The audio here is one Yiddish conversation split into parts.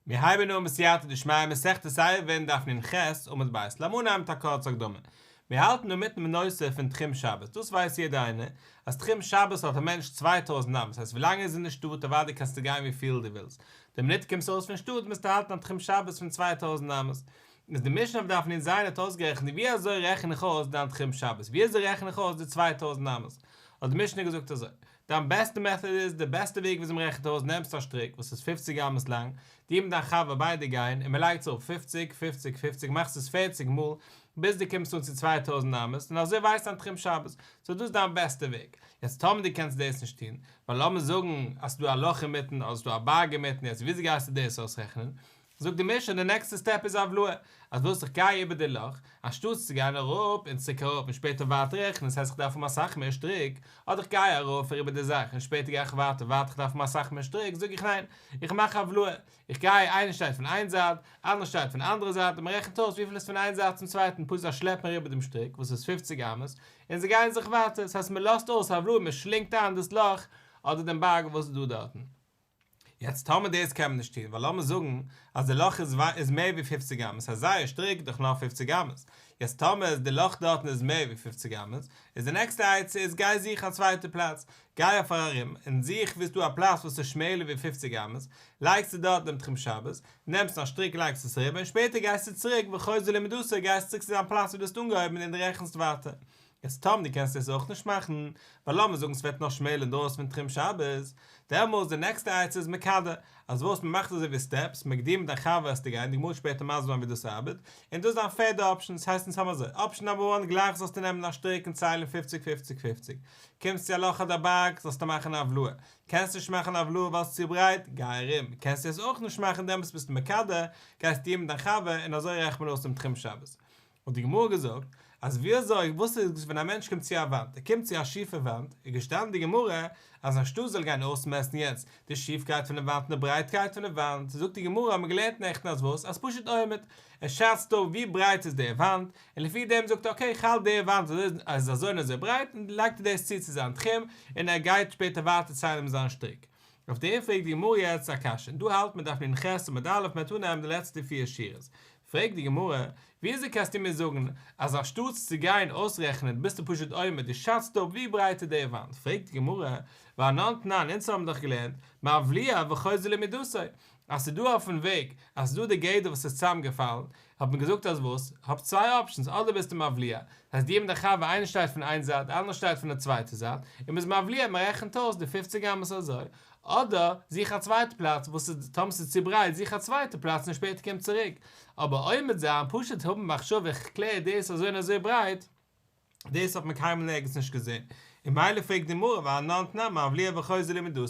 מיר הייבן אן בסייעתא דשמיא מסכת עירובין דף נ"ח עמוד ב', לאמיר אנהייבן מיט א קורצע הקדמה. מיר האלטן אינמיטן דעם נושא פון תחום שבת, דאס ווייסט יעדער איינער אז תחום שבת האט א מענטש 2000 אמות, הייסט ווילאנג ער איז אין די שטאט אוודאי קענסטו גיין וויפיל דו ווילסט, די מינוט קומסט ארויס פון שטאט מוזטו האלטן א תחום שבת פון 2000 אמות. איז די משנה אויף דף נ"ז האט אויסגערעכנט ווי אזוי רעכן איך אויס דיין תחום שבת, ווי אזוי רעכן איך אויס די 2000 אמות, האט די משנה געזאגט אזוי, דיין בעסטע method איז, די בעסטע וועג וויאזוי מ'רעכנט אויס, נעמסט א שטריק וואס איז 50 אמות לאנג, דו מיט דיין חבר ביידע גייען, און מ'לייגט אראפ 50, 50, 50, מאכסט עס 40 מאל, ביז דו קומסט אן צו 2000 אמות, און אזוי ווייסטו דיין תחום שבת. so דאס איז דיין בעסטע וועג. יעצט טאמער דו קענסט דאס נישט טון, ווייל לאמיר זאגן אז ס'דא א לאך אינמיטן, אדער ס'דא א בארג אינמיטן, יעצט וויאזוי גייסטו דאס אויסרעכענען? זאגט די משנה די נעקסטע step איז הבלעה, אז וואס איך גיי איבער די לאך, אנשטאטס צו גיין אראפ און צוריק אראפ און שפעטער ווייטער רעכענען, ס'הייסט איך דארף האבן אסאך מער שטריק, אדער איך גיי ארויף אריבער די זאך און שפעטער גיי איך ווייטער ווייטער איך דארף האבן אסאך מער שטריק, זאג איך ניין, איך מאך הבלעה, איך גיי איינער שטייט פון איין זייט, אנדערע שטייט פון אנדערע זייט און מ'רעכנט אויס וויפיל איז פון איין זייט צום צווייטן פשוט זיי שלעפן אריבער דעם שטריק וואס איז 50 אמות, און זיי גייען זיך ווייטער, ס'הייסט מ'לאזט אויס הבלעה מ'שלינגט איין דאס לאך אדער דעם בארג וואס איז דא דארטן. יעצט טאמער דאס קען מען נישט טון, ווייל לאמיר זאגן אז די לאך איז איז מער ווי 50 אמות, אז זייער שטריק דאך נאר 50 אמות, יעצט טאמער איז די לאך דארטן איז מער ווי 50 אמות, איז די נעקסטע עצה איז גיי זוך א צווייטע פלאץ, גיי אויף ארום און זוך וואו ס'דא א פלאץ וואס איז שמעלער ווי 50 אמות, לייגסטו דארט דעם תחום שבת, נעמסט א שטריק לייגסט עס אריבער און שפעטער גייסטו צוריק וחוזר למידתו גייסט צוריק צו דיין פלאץ וואו דו האסט אנגעהויבן און דו רעכנסט ווייטער. יעצט טאמער דו קענסט עס אויך נישט מאכן, ווייל לאמיר זאגן ס'ווערט נאך שמעלער אינדרויסן פון תחום שבת, דעמאלס די נעקסטע עצה איז מקדה, אז וואס מ'מאכט אזוי ווי steps, מ'קדים מיט דיין חבר וועסטו גיין, די גמרא שפעטער מסביר זיין ווי דאס ארבעט, און דאס איז דיין פערדע option, ס'הייסט אונז האבן אזוי, option number one גלייך זאלסטו נעמען א שטריק און ציילן 50 50 50, קומסט צו א לאך אדער בארג זאלסטו מאכן א הבלעה, קענסט נישט מאכן א הבלעה ווייל ס'איז צו ברייט, גיי ארום, קענסטו עס אויך נישט מאכן דעמאלס ביסטו מקדה, גייסטו מיט דיין חבר און אזוי רעכנט מען אויס דעם תחום שבת. האט די גמרא געזאגט, אז ווי אזוי, וואס איז ווען א מענטש קומט צו א וואנט, ער קומט צו א שיפע וואנט, איז געשטאנען די גמרא, אז אנשטאט זאל גיין אויסמעסטן יעצט די שיפקייט פונעם וואנט און די ברייטקייט פונעם וואנט, זאגט די גמרא, האט מען געלערנט נעכטן אז וואס, אז פשוט אומד, ער שאצט אפ ווי ברייט איז די וואנט, און לפי דעם זאגט ער okay, איך האלט די וואנט איז אזוי און אזוי ברייט, און לייגט ער דאס צו צו זיין תחום, און ער גייט שפעטער ווייטער ציילן מיט זיין שטריק. אויף דעם פרעגט די גמרא יעצט א קשיא, און דא האלט מען דף נ"ח עמוד א', מען וועט אנהייבן די לעצטע פיר שורות, פרעגט די גמרא, וויאזוי קענסטו מיר זאגן אז אנשטאטס צו גיין אויסרעכענען ביסטו פשוט אומד, דו שאצט אפ ווי ברייט איז די וואנט, פרעגט די גמרא, והאנן תנן, אונז האבן דאך געלערנט, מבליע וחוזר למידתו, אז ס'איז דא אויפן וועג, אז ס'איז דא די גדר וואס איז צוזאמגעפאלן, האט מען געזאגט אז וואס? האב צוויי options, אדער ביסטו מבליע, דאס הייסט דו מיט דיין חבר איינער שטייט פון איין זייט, די אנדערע שטייט פון די צווייטע זייט, און מ'איז מבליע, מ'רעכנט אויס די 50 אמות אזוי, אדער זוך א צווייטע פלאץ וואס איז, טאמער ס'איז צו ברייט, זוך א צווייטע פלאץ און שפעטער קום צוריק. אבער אומד זיין, פשוט האבן מחשבה איך קלער דאס אזוי און אזוי ברייט, דאס האט מען קיינמאל נערגעץ נישט געזען. און מילא פרעגט די גמרא והאנן תנן מבליע וחוזר למידתו,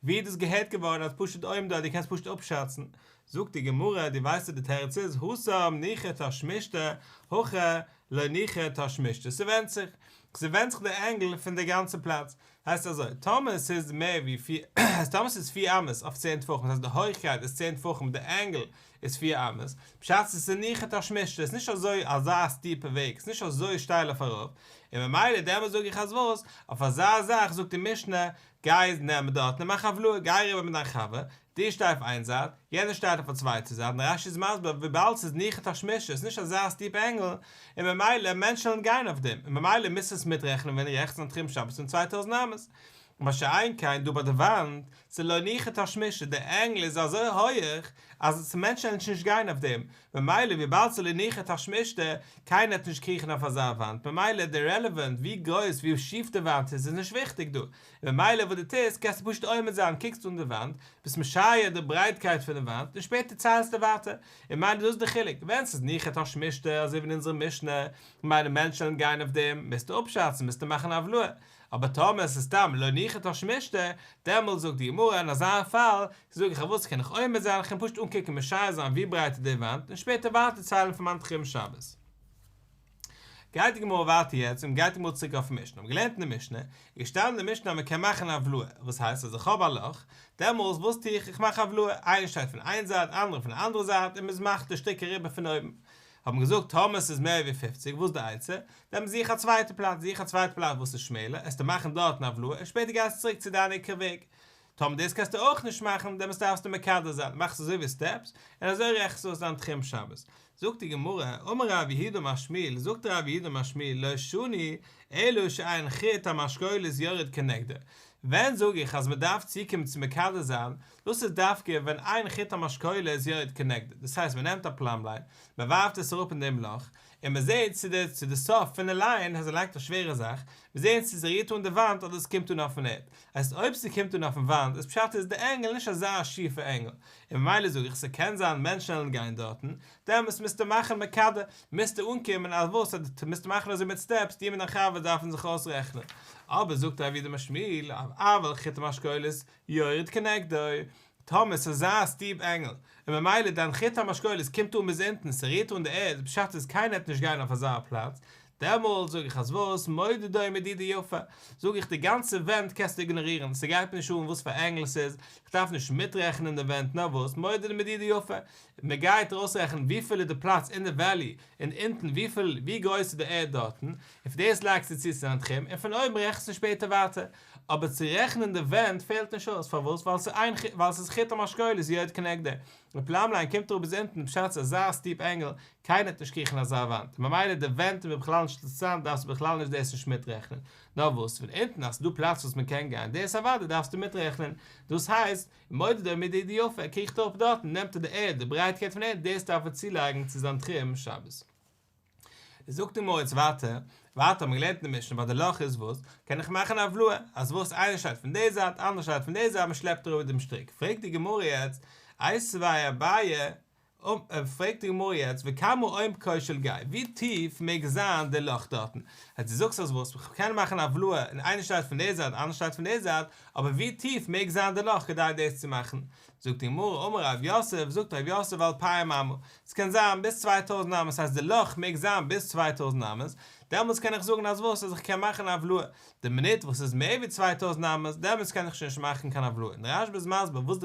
ווי איז דאס געהערט געווארן אז פשוט אומד דו קענסט פשוט אפשאצן? זאגט די גמרא, דו ווייסט וואס די תירוץ איז, התם ניחא תשמישתא, הכא לא ניחא תשמישתא, ס'ווענדט זיך, ס'ווענדט זיך די angle פון די גאנצע פלאץ, הייסט אזוי, טאמער ס'איז מער ווי פיר, הייסט טאמער ס'איז 4 אמות אויף 10 טפחים, דאס הייסט די הויכקייט איז 10 טפחים די angle איז 4 אמות, פשט ס'איז ניחא תשמישתא, ס'איז נישט אזוי אזא steep ע וועג, ס'איז נישט אזוי שטייל אויף ארויף, און ממילא דעמאלט זאג איך אז וואס, אויף אזא זאך זאגט די משנה, גיי נעם דארט און מאך הבלעה, גיי אריבער מיט דיין חבר, דו שטיי אויף איין זייט, יענער שטייט אויף א צווייטע זייט, און רש"י איז מסביר וויבאלד ס'איז ניחא תשמישתא, ס'איז נישט אזא steep angle, און ממילא מענטשן וועלן גיין אויף דעם, און ממילא מוזט עס מיטרעכענען ווען דו רעכנסט דיין תחום שבת פון 2000 אמות. מה שאין כן דא ביי די וואנט, ס'איז לא ניחא תשמישתא, די angle איז אזוי הויעך אז מענטשן וועלן נישט גיין אויף דעם, ממילא וויבאלד ס'איז לא ניחא תשמישתא, קיינער וועט נישט קריכן אויף אזא וואנט, ממילא די relevant ווי גרויס ווי שיף די וואנט איז איז נישט וויכטיג דא, ממילא וואס דו טוסט קענסטו פשוט אומד זיין, קוקסט אן די וואנט, ביסט משער די ברייטקייט פון די וואנט, און שפעטער ציילסטו ווייטער, און ממילא דאס איז די חילוק, ווען ס'איז ניחא תשמישתא אזוי ווי אין אונזערע משנה, ממילא מענטשן וועלן גיין אויף דעם, מוזטו אפשאצן, מוזטו מאכן הבלעה, אבער טאמער עס איז סתם לא ניחא תשמישתא, דעמאלט זאגט די גמרא אין אזא פאל, זאג איך וואס קען איך אומד זיין, איך קען פשוט אנקוקן משער זיין ווי ברייט איז די וואנט, און שפעטער ווייטער ציילן פון מיין תחום שבת. גייט די גמרא ווייטער יעצט און גייט די גמרא צוריק אויפן משנה, האבן געלערנט אין די משנה, איז געשטאנעין אין די משנה אז מען קען מאכן הבלעה, וואס הייסט אז איך האב א לאך, דעמאלס וואס טו איך, איך מאך הבלעה, איינער שטייט פון איין זייט, אנדערע פון די אנדערע זייט, און מען מאכט די שטריק אריבער פון אויבן. האט מען געזאגט טאמער עס איז מער ווי 50, וואס איז די עצה? דעמאלס זוך א צווייטע פלאץ, זוך א צווייטע פלאץ וואס איז שמעלער, עסטו מאכן דארטן הבלעה, און שפעטער גייסטו צוריק צו דיין עיקר וועג. טאמער דאס קענסטו אויך נישט מאכן, דעמאלטס דארפסטו מקדה זיין, מאכסט אזוי ווי סטעפס, און אזוי רעכנסטו אויס דיין תחום שבת. זאגט די גמרא, אמר רב יהודה אמר שמואל, זאגט רב יהודה אמר שמואל, לא שנו אלא שאין חוט המשקולת יורד כנגדו, ווען זאג איך אז מען דארף צוקומען צו מקדה זיין, דאס איז דווקא ווען אין חוט המשקולת יורד כנגדו, דאס הייסט מען נעמט א פלאם ליין, מען ווארפט עס אראפ אין דעם לאך, און מען זעט צו די צו די סוף פון די ליין אז ער לייגט א שווערע זאך, מען זעט צו ס'רירט אן די וואנט אדער עס קומט אן אויפן ערד, הייסט אויב ס'קומט אן אויפן וואנט איז פשט איז די ענגל נישט אזא שיפע ענגל, און ממילא זאג איך ס'קען זיין מענטשן וועלן גיין דארטן, דעמאלטס מוזטו מאכן מקדה, מוזטו אנקומען אז וואס אז דו מוזט מאכן אזוי מיט סטעפס, דו מיט דיין חבר דארפן זיך אויסרעכענען, אבער זאגט רב יהודה אמר שמואל, אבל חוט המשקולת יורד כנגדו, טאמער ס'איז אזא סטיפ ענגל, און ממילא דיין חוט המשקולת קומט אן ביז אונטן, ס'רירט אן די ערד, פשט איז קיינער וועט נישט גיין אויף אזא פלאץ, דעמאלט זאג איך אז וואס, מודדו מדידה יפה, זאג איך די גאנצע ווענט קענסטו איגנארירן, ס'גייט מיר נישט אן וואס פאר ענגל ס'איז, כ'דארף נישט מיטרעכענען די ווענט, נאר וואס, מודדו מדידה יפה, מ'גייט אויסרעכענען וויפיל איז די פלאץ אין די וועלי, און אונטן וויפיל, ווי גרויס איז די ערד דארטן, און פון דאס לייגסטו צו צו דיין תחום, און פון אויבן רעכנסטו שפעטער ווייטער, אבער צו רעכענען די ווענט פעלט נישט אויס, פארוואס? ווייל ס'איז איין ווייל ס'איז חוט המשקולת יורד כנגדו, די פלאם ליין קומט אראפ ביז אונטן, פשט ס'איז אזא סטיפ ענגל, קיינער וועט נישט קריכן אזא וואנט, ממילא די ווענט איז מיר בכלל נישט אינטערעסאנט דארפסטו בכלל נישט דאס נישט מיטרעכענען, נאר וואס פון אונטן אז ס'איז דא פלאץ וואס מ'קען גיין דאס אוודאי דארפסטו מיטרעכענען, דאס הייסט, מודדו מדידה יפה, ער קריכט אראפ דארטן נעמט ער די ערד די ברייטקייט פון ערד דאס דארף ער צולייגן צו זיין תחום שבת. זאגט די גמרא יעצט ווייטער, ווייטער האט מען געלערנט אין די משנה ביי די לאך איז וואס, קען איך מאכן א הבלעה, אז וואס איינער שטייט פון די זייט אנדער שטייט פון די זייט מען שלעפט אריבער דעם שטריק, פרעגט די גמרא יעצט, איתיביה אביי, פרעגט די גמרא יעצט, וכמה עומקו של גיא, ווי טיף מעג זיין די לאך דארטן, אז דו זאגסט אז וואס, איך קען מאכן א הבלעה און איינער שטייט פון די זייט אנדער שטייט פון די זייט, אבער ווי טיף מעג זיין די לאך כדי דאס צו מאכן, זאגט די גמרא אמר רב יוסף, זאגט רב יוסף אלפיים אמה, ס'קען זיין ביז 2000 אמות, ס'הייסט די לאך מעג זיין ביז 2000 אמות, דעמאלטס קען איך זאגן אז וואס, אז איך קען מאכן א הבלעה, די מינוט וואס ס'איז מער ווי 2000 אמות, דעמאלטס קען איך שוין נישט מאכן קיין הבלעה, און דער רשב"א איז מסביר וואס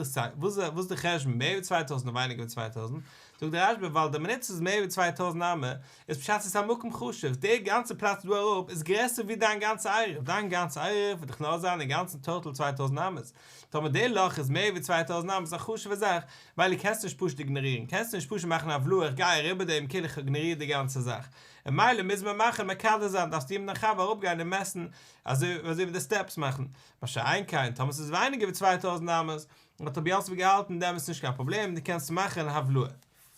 די וואס די חשבון מער ווי 2000 און ווייניגער ווי 2000, זאגט דער רשב"א ווייל די מינוט ס'איז מער ווי 2000 אמה, איז פשט ס'איז א מקום חשוב, די גאנצע פלאץ דא אראפ איז גרעסער ווי דיין גאנצע עירוב, דיין גאנצע עירוב וועט דאך נאר זיין אינגאנצן טאטאל 2000 אמות, טאמער די לאך איז מער ווי 2000 אמות איז א חשוב'ע זאך, ווייל קענסט נישט פשוט איגנארירן, קענסט נישט פשוט מאכן א הבלעה איך גיי אריבער דעם כאילו איך איגנאריר די גאנצע זאך, און ממילא מוז מען מאכן מקדה זיין, דארפסטו מיט דיין חבר אראפגיין און מעסטן אזוי אזוי ווי די סטעפס מאכן, מה שאין כן טאמער ס'איז ווייניגער ווי 2000 אמות, האט רב יוסף געהאלטן דעמאלטס איז נישט קיין פראבלעם דו קענסט מאכן הבלעה.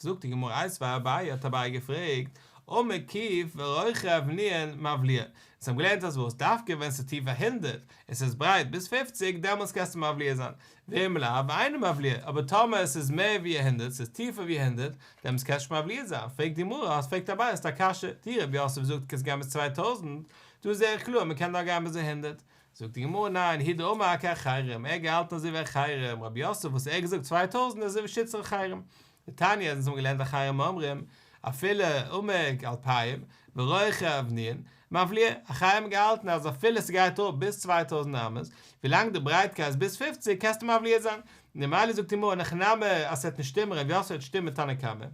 זאגט די גמרא איתיביה אביי האט אביי געפרעגט, עמוק ק' ורוחב נ' מבליע, אונז האבן געלערנט אז וואס דווקא ווען ס'איז טיף א הונדערט און ס'איז ברייט ביז פופציג דעמאלטס קענסטו מבליע זיין, ואם לאו אינו מבליע, אבער טאמער עס איז מער ווי א הונדערט ס'איז טיפער ווי הונדערט דעמאלטס קענסטו נישט מבליע זיין, פרעגט די גמרא אז פרעגט אביי האסט א קשיא, דו רב יוסף זאגט קענסט גיין ביז 2000, דא זעה איך קלאר מ'קען נאר גיין ביז א הונדערט, זאגט די גמרא ניין הוא דאמר כאחרים, ער האט געהאלטן אזוי ווי אחרים, רב יוסף וואס ער האט געזאגט 2000 איז אזוי ווי שיטת אחרים, דתניא אז אונז האבן געלערנט אחרים אומרים אפילו עמוק אלפיים ורוחב נ' מבליע, אחרים האבן געהאלטן אז אפילו ס'גייט אראפ ביז 2000 אמות, ווילאנג די ברייטקייט איז ביז 50 קענסטו מבליע זיין, ממילא זאגט די גמרא אין הכי נמי אז ס'וועט נישט שטימען רב יוסף וועט שטימען מיט תנא קמא.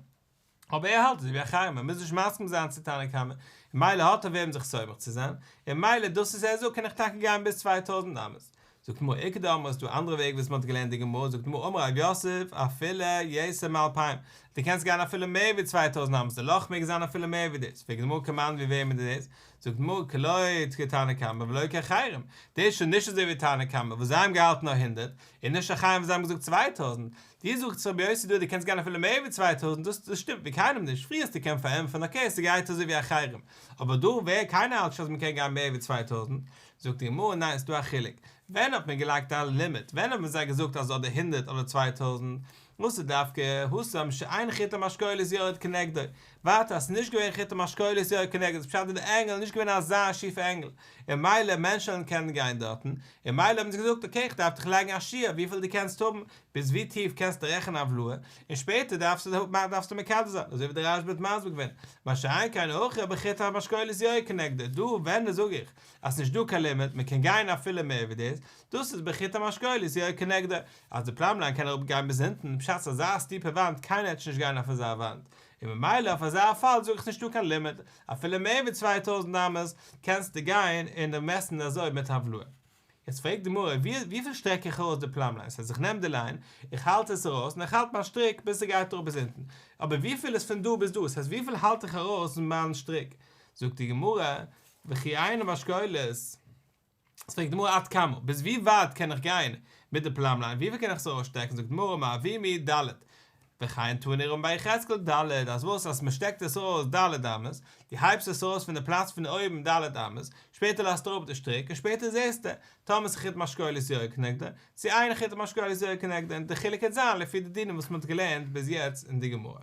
אבער ער האלט אזוי ווי אחרים, מען מוז נישט מסכים זיין צו תנא קמא, ממילא האט ער וועם זיך סומך צו זיין, און ממילא דאס וואס ער זאגט קען איך טאקע גיין ביז 2000 אמות. זאגט די גמרא איכא דאמרי ס'איז דא אנדערע וועג וואס מען האט געלערנט די גמרא, זאגט די גמרא אמר רב יוסף אפילו יתר מאלפיים, דו קענסט גיין אפילו מער ווי 2000 אמות, די לאך מעג זיין אפילו מער ווי דאס, פרעגט די גמרא כמאן ווי וועמען איז דאס, זאגט די גמרא לא כתנא קמא ולא כאחרים, דאס איז שוין נישט אזוי ווי תנא קמא וואס זיי האבן געהאלטן נאר הונדערט, און נישט אחרים וואס זיי האבן געזאגט 2000, דו זאגסט רבי יוסי דא דו קענסט גיין אפילו מער ווי 2000, דאס דאס שטימט ווי קיינעם נישט, פריער האסטו געקענט פארענטפערן אקעי ס'גייט אזוי ווי אחרים, אבער דא ווער קיינער האלט נישט אז מ'קען גיין מער ווי 2000, זאגט די גמרא ניין ס'דא א חילוק, ווען האט מען געלייגט א לימיט, ווען האט מען זיי געזאגט אז אדער הונדערט אדער 2000, וואס איז דווקא התם שאין חוט המשקולת יורד כנגדו, ווייטער אז ס'איז נישט געווען חוט המשקולת יורד כנגדו, איז פשט אז די ענגל איז נישט געווען אזא שיפע ענגל, און ממילא מענטשן קענען גיין דארטן, און ממילא האבן זיי געזאגט אקעי איך דארף דיך לייגן א שיעור וויפיל דו קענסט האבן, ביז ווי טיף קענסטו רעכענען הבלעה, און שפעטער דארפסטו דארפסטו מקדה זיין, אזוי ווי דער רשב"א האט מסביר געווען, מה שאין כן הכא בחוט המשקולת יורד כנגדו, דא ווען זאג איך אז ס'נישט דא קיין לימיט, מען קען גיין אפילו מער ווי דאס, דאס איז בחוט המשקולת יורד כנגדו, אז די פלאם ליין קען אראפ גיין ביז אונטן, פשט ס'איז אזא סטיפע וואנט קיינער וועט נישט גיין אויף אזא וואנט, און ממילא אויף אזא פאל זאג איך נישטא קיין לימיט, אפילו מער ווי 2000 אמות קענסטו גיין און מעסטן אזוי מיט הבלעה. יעצט פרעגט די גמרא, וויפיל שטרעק איך ארויס די פלאם ליין? ס'הייסט איך נעם די ליין, איך האלט עס ארויס, און איך האלט מיין שטריק ביז ס'גייט אראפ ביז אונטן. אבער וויפיל איז פון דא ביז דא? ס'הייסט וויפיל האלט איך ארויס מיין שטריק? זאגט די גמרא, וכי אינה משקולת. פרעגט די גמרא עד כמה, ביז ווי ווייט קען איך גיין מיט די פלאם ליין, וויפיל קען איך עס ארויסשטעקן, זאגט די גמרא אמר אבימי ד', וכן תני רמי בר יחזקאל ד', אז וואס אז מען שטעקט עס ארויס ד' אמות, דו הייבסט עס ארויס פון די פלאץ פון אויבן ד' אמות, שפעטער לאזטו אראפ די שטריק און שפעטער זעסטו טאמער ס'איז חוט משקולת יורה כנגדו, צו אין חוט משקולת יורה כנגדו, און די חילוק וועט זיין לפי די דינים וואס מען האט געלערנט ביז יעצט אין די גמרא.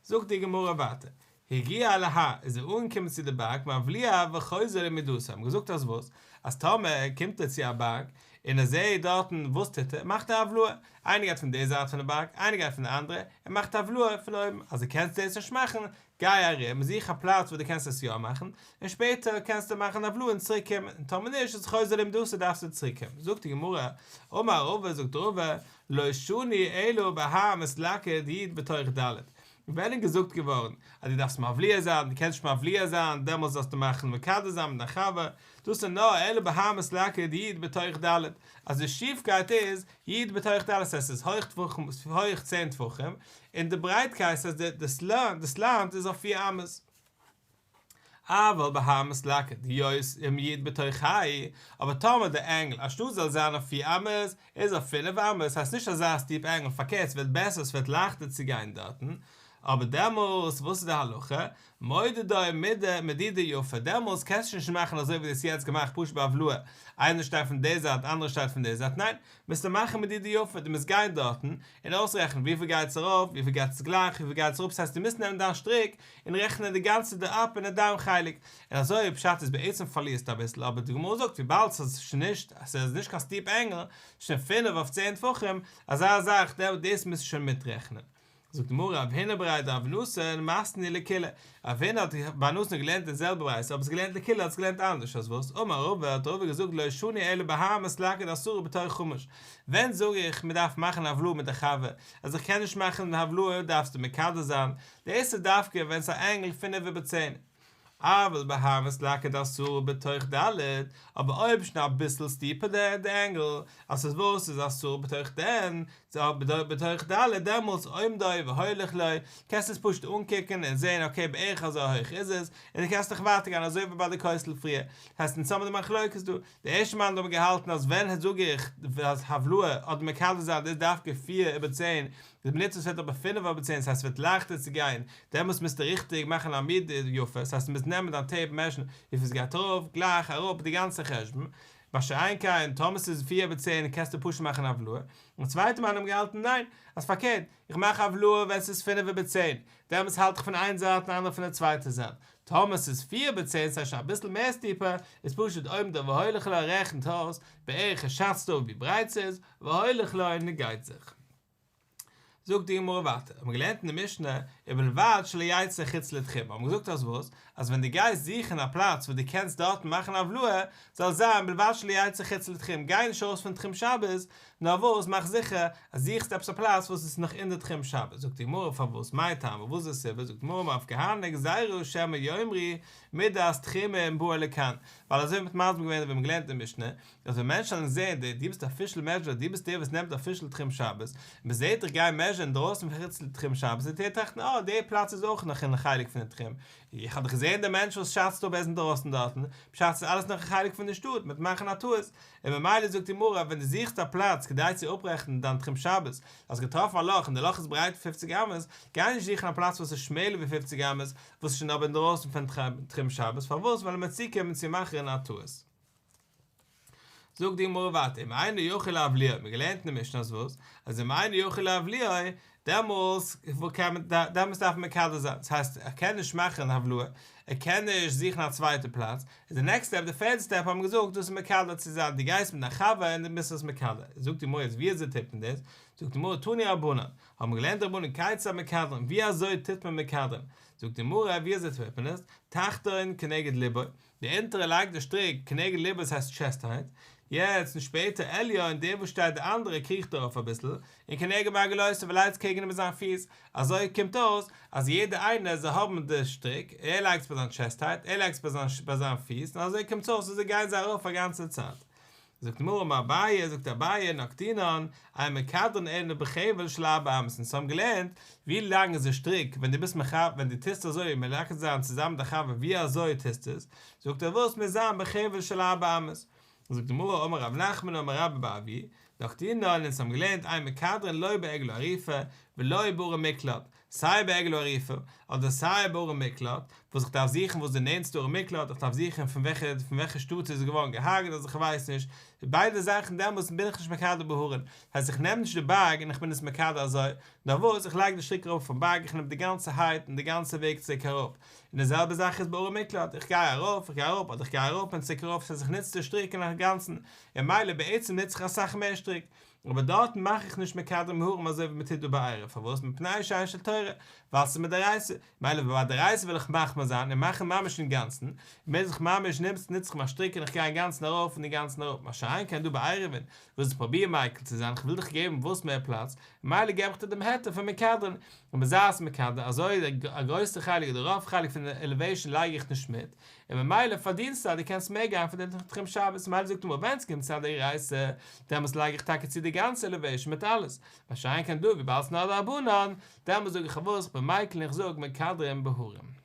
זאגט די גמרא ווייטער, הגיע אל ההר, איז ער אנגעקומען צו די בארג מבליע וחוזר למדתו, האבן געזאגט אז וואס? אז טאמער קומט ער צו א בארג, און ער זעט דארטן, וואס טוט ער? מאכט ער הבלעה, איינער גייט פון די זייט פון די בארג, איינער גייט פון די אנדערע, ער מאכט הבלעה פון אויבן, אז דו קענסט דאס נישט מאכן, גיי ארום, זוך א פלאץ וואו דו קענסט עס יא מאכן, און שפעטער קענסטו מאכן הבלעה און צוריק קומען, און טאמער נישט איז חוזר למדתו דארפסטו צוריק קומען. זאגט די גמרא, אמר רבא, זאגט רבא, לא שנו אלא בהר המתלקט י' בתוך ד', ווען איז געזאגט געווארן אז דו דארפסט מבליע זיין, דו קענסט נישט מבליע זיין, דעמאלס זאלסטו מאכן מקדר זיין מיט דיין חבר, דאס איז נאר אלא בהר המתלקט י' בתוך ד', אז די שיפקייט איז י' בתוך ד', ס'הייסט ס'איז הויך טפחים, הויך צען טפחים, און די ברייטקייט, ס'הייסט די סלאנט איז אויף פיר אמות. אבל בהר המתלקט יותר מי' בתוך ה', אבער טאמער די ענגל אנשטאט זאל זיין אויף פיר אמות, איז אויף פינף אמות, הייסט נישט אזא סטיפ ענגל, פארקערט ס'ווערט בעסער ס'ווערט לייכטער צו גיין דארטן, אבער דעמאלס וואס איז די הלכה? מודדו מידה מדידה יפה, דעמאלס קענסטו נישט מאכן אזוי ווי דו האסט יעצט געמאכט פשוט בהבלעה, איינער שטייט פון די זייט אנדערע שטייט פון די זייט, ניין, מוזטו מאכן מדידה יפה, דו מוזט גיין דארטן און אויסרעכענען וויפיל גייט עס ארויף, וויפיל גייט עס גלייך, וויפיל גייט עס אראפ, ס'הייסט דו מוזט נעמען דיין שטריק און רעכענען די גאנצע די אפ און די דאון חלק, און אזוי פשט איז בעצם פארלירסטו אביסל, אבער די גמרא זאגט וויבאלד ס'איז שוין נישט, ס'איז נישט קיין סטיפ ענגל, שוין פינף אויף צען טפחים, אזא זאך דאס מוזטו שוין מיטרעכענען. זאגט די גמרא רב הונא בריה דרב נתן מתני לקולא, רב הונא האט בר נתן געלערנט די זעלבע ברייתא אבער עס געלערנט לקולא האט עס געלערנט אנדערש אז וואס אמר רבא האט רבא געזאגט לא שנו אלא בהר המתלקט עשרה בתוך חמש ווען זאג איך מען דארף מאכן הבלעה מיט די חבר אז איך קען נישט מאכן הבלעה דארפסטו מקדר זיין דאס איז דווקא ווען ס'איז א ענגל פינף איבער צען אבל בהר המתלקט עשרה בתוך ד', אבער אויב שוין אביסל סטיפער די ענגל, אז ס'איז וואס איז עשרה בתוך דען, בתוך ד', דעמאלטס אומדו והולך לו, קענסטו עס פשוט אנקוקן און זען אקעי בערך אזוי הויך איז עס, און דו קענסט דאך ווייטער גיין אזוי ווי ביי די כותל פריער, הייסט אונז האבן די מחלוקת דא, די ערשטע מאן דאמר געהאלטן אז ווען זאג איך אז הבלעה אדער מקדר זיין דאס דווקא פיר איבער צען, די מינוט וואס ווערט אבער פינף איבער צען ס'הייסט ס'ווערט לייכטער צו גיין, דעמאלטס מוזטו ריכטיג מאכן א מדידה יפה, ס'הייסט דו מוזט נעמען דיין טעיפ מעזשן וויפיל ס'גייט ארויף, גלייך, אראפ, די גאנצע חשבון, מה שאין כן טאמער ס'איז פיר איבער צען קענסטו פשוט מאכן הבלעה, און צווייטע מאן האבן געהאלטן ניין, אז פארקערט, איך מאך הבלעה ווען ס'איז פינף איבער צען, דעמאלטס האלט איך פון איין זייט און אנדערע פון די צווייטע זייט, טאמער ס'איז פיר איבער צען ס'הייסט שוין אביסל מער סטיפער, איז פשוט אומדו והולך לו רעכנט אויס בערך ער שאצט אפ ווי ברייט ס'איז, והולך לו און ער גייט זיך. זאגט די גמרא ווייטער, האבן מיר געלערנט אין די משנה, ובלבד שלא יצא חוץ לתחום, האבן מיר געזאגט אז וואס? אז ווען דו גייסט זוכן א פלאץ וואס דו קענסט דארטן מאכן הבלעה, זאל זיין בלבד שלא יצא חוץ לתחום, גיי נישט ארויס פון תחום שבת, נאר וואס, מאך זיכער אז זוכסט עפעס א פלאץ וואס איז נאך אין די תחום שבת, זאגט די גמרא פארוואס, מאי טעמא, וואס איז די סיבה, זאגט די גמרא אמר רב כהנא גזירה שמא יאמרו מדת תחומין באה לכאן, ווייל אזוי ווי מ'האט מסביר געווען ווען מ'האט געלערנט אין משנה, אז ווען מענטשן וועלן זען די, דו ביסט אפישעל מעזשער, דו ביסט דער וואס נעמט אפישעל תחום שבת, און מ'זעט דיך גיין מעזשערן אינדרויסן פון חוץ לתחום שבת, וועט ער טראכטן אה, די פלאץ איז אויך נאך אין חלק פון די תחום, איך האב דאך געזען דער מענטש וואס שאצט אפ ער איז אינדרויסן דארטן, פשט ס'איז אלעס נאך א חלק פון די שטאט, מ'וועט מאכן א טעות, און ממילא זאגט די גמרא ווען דו זוכסט א פלאץ כדי צו אפרעכטן דיין תחום שבת, האסט געטראפן א לאך און די לאך איז ברייט פופציג אמות, גיי נישט זוכן א פלאץ וואס איז שמעלער ווי פופציג אמות, וואס איז שוין אבער אינדרויסן פון תחום שבת, פארוואס? ווייל מ'וועט צוקומען צו מאכן א טעות. זאגט די גמרא ווייטער אם אינו יכול להבליעו, מ'האט געלערנט אין די משנה אז וואס? אז אם אינו יכול להבליעו, דעמאלס קען מען, דעמאלס דארף מען מקדר זיין, דאס הייסט ער קען נישט מאכן הבלעה, ער קען נישט זוכן א צווייטע פלאץ, איז די נעקסט סטעפ, די פערד סטעפ האבן מיר געזאגט דאס איז מקדר צו זיין, דו גייסט מיט דיין חבר און דו ביסט עס מקדר, זאגט די גמרא יעצט ווי אזוי טוט מען דאס, זאגט די גמרא תנו רבנן, האבן מיר געלערנט רבנן כיצד מקדרין, ווי אזוי טוט מען מקדרין, זאגט די גמרא ווי אזוי טוט מען עס, תחתון כנגד לבו, די אונטערע לייגט די שטריק כנגד לבו עס הייסט טשעסט הייט, יעצט און שפעטער עליון דער וואס שטייט די אנדערע קריכט ארויף אביסל, און כנגד מרגלותיו לייגט קעגן איבער זיין פיס, אזוי קומט אויס אז יעדער איינער זיי האבן די שטריק, ער לייגט עס ביי זיין טשעסט הייט, ער לייגט עס ביי זיין פיס, און אזוי קומט אויס אזוי גייען זיי ארויף א גאנצע צייט. זאגט די גמרא אמר אביי, זאגט אביי, נקטינן, אין מקדרין אלא בחבל של ארבע אמות, אונז האבן געלערנט ווי לאנג איז די שטריק ווען דו ביסט מחבר ווען דו טוסט אזוי מלקט זיין צוזאמען מיט א חבר ווי אזוי טוסטו עס, זאגט ער וואס מוז זיין בחבל של ארבע אמות, זאגט די גמרא אמר רב נחמן אמר רבה בר אבוה, נקטינן, אונז האבן געלערנט אין מקדרין לא בעגלה ערופה ולא בערי מקלט, סיי בעגלה ערופה אדער סיי בערי מקלט, וואס איך דארף זוכן וואס די נענטסטע ערי מקלט, איך דארף זוכן פון וועלכע פון וועלכע שטאט איז געווארן געהארגעט אז איך ווייס נישט, ביידע זאכן דעמאלטס בין איך נישט מקדר בהרים, הייסט איך נעם נישט די בארג און איך בין עס מקדר אזוי, נאר וואס איך לייג די שטריק ארויף אויפן בארג איך נעם די גאנצע הייט און די גאנצע וועג צוריק אראפ, און די זעלבע זאך איז בערי מקלט, איך גיי ארויף איך גיי אראפ אדער איך גיי אראפ און צוריק ארויף ס'הייסט איך נוץ די שטריק אינגאנצן, און ממילא בעצם נוץ איך אסאך מער שטריק, אבער דארטן מאך איך נישט מקדרין בהרים אזוי ווי מ'טוט דא ביי עירוב, פארוואס? מפני שאינה של תורה, ווייל ס'איז מדאורייתא, מילא ביי דאורייתא וויל איך מחמיר זיין און מאכן ממש אינגאנצן, מוז איך ממש נוץ נוץ איך מיין שטריק און איך גיי אינגאנצן ארויף און אינגאנצן אראפ, מה שאין כן דא ביי עירובין, וואס איך פרוביר מיקל צו זיין, איך וויל דיך געבן וואס מער פלאץ, מילא געב איך דיר דעם היתר פון מקדרין, און מ'איז מקדר, אזוי א גרויסע חלק אדער רוב חלק פון די עלעוועישן לייג איך נישט מיט, און ממילא פארדינסטו אז דו קענסט מער גיין פון די תחום שבת, ממילא זאגט די גמרא ווען ס'קומט צו א דאורייתא, דעמאלטס לייג איך טאקע צו די גאנצע עלעוועישן מיט אלעס, מה שאין כן דא וויבאלד ס'נאר דרבנן, דעמאלטס זאג איך פארוואס, כ'בין מיקל און איך זאג מקדרין בהרים.